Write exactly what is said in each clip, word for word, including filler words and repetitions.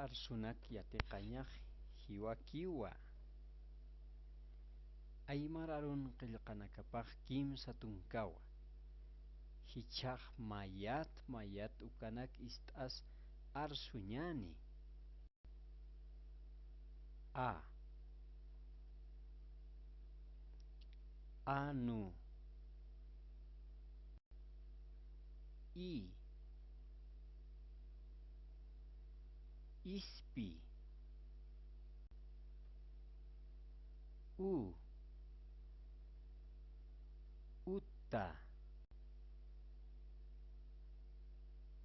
Arsunak yatiqañax jiwakiwa. Aymar arun qillqanakapax kimsa tunkawa. Jichhax mayat mayat ukanak ist'as arsuñäni. A. Anu. I. Ispi. U. Uta.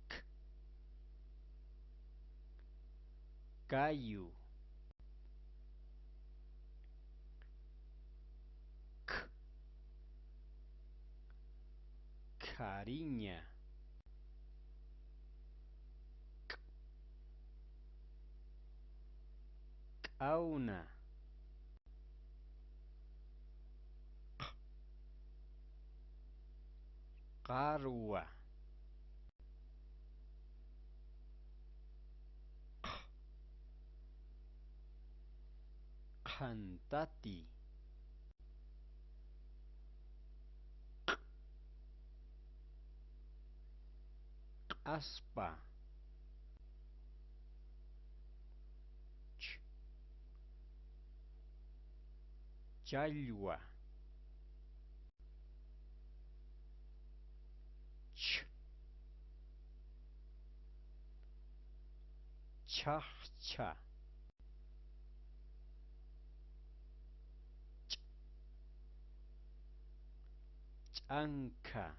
K. Kayu. K. Khariña. K. K'awna. Q. Qarwa. Q. Qhantati. Q. Q'aspa. Ch. Challwa. Ch. Chhaqchha. Ch. Ch'ankha.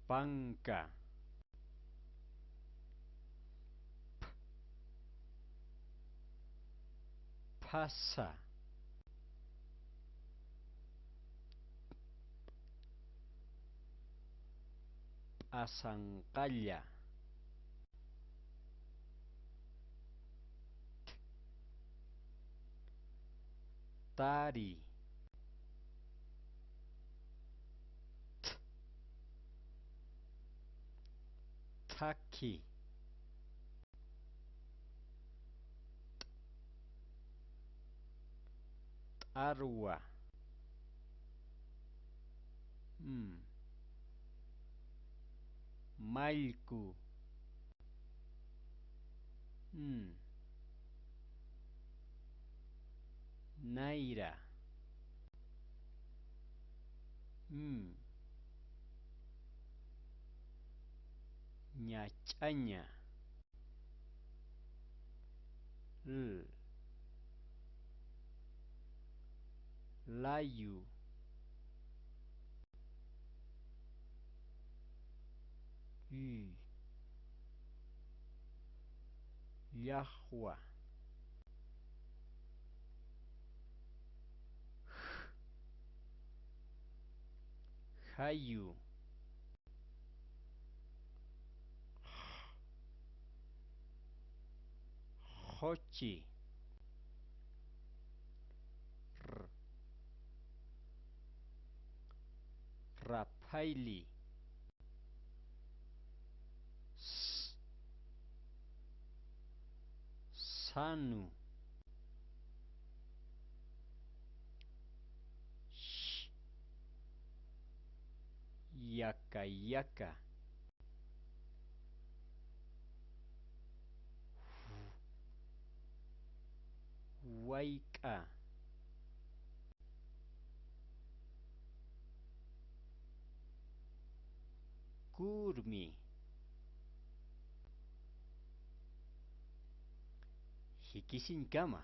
Panka. Ph. Phasa. P'asanqalla. Th. Tari. Th. Thakhi. T. T'arwa. M. Mallku. N. Nayra. M. Ñach'aña. L. Layu. Ll. Llaqwa. J. Jayu. J. Juchi. R. Raphayli. S. Sanu. Sh. Yaka yaka. Wayk'a. Kurmi. Jikisiñkama.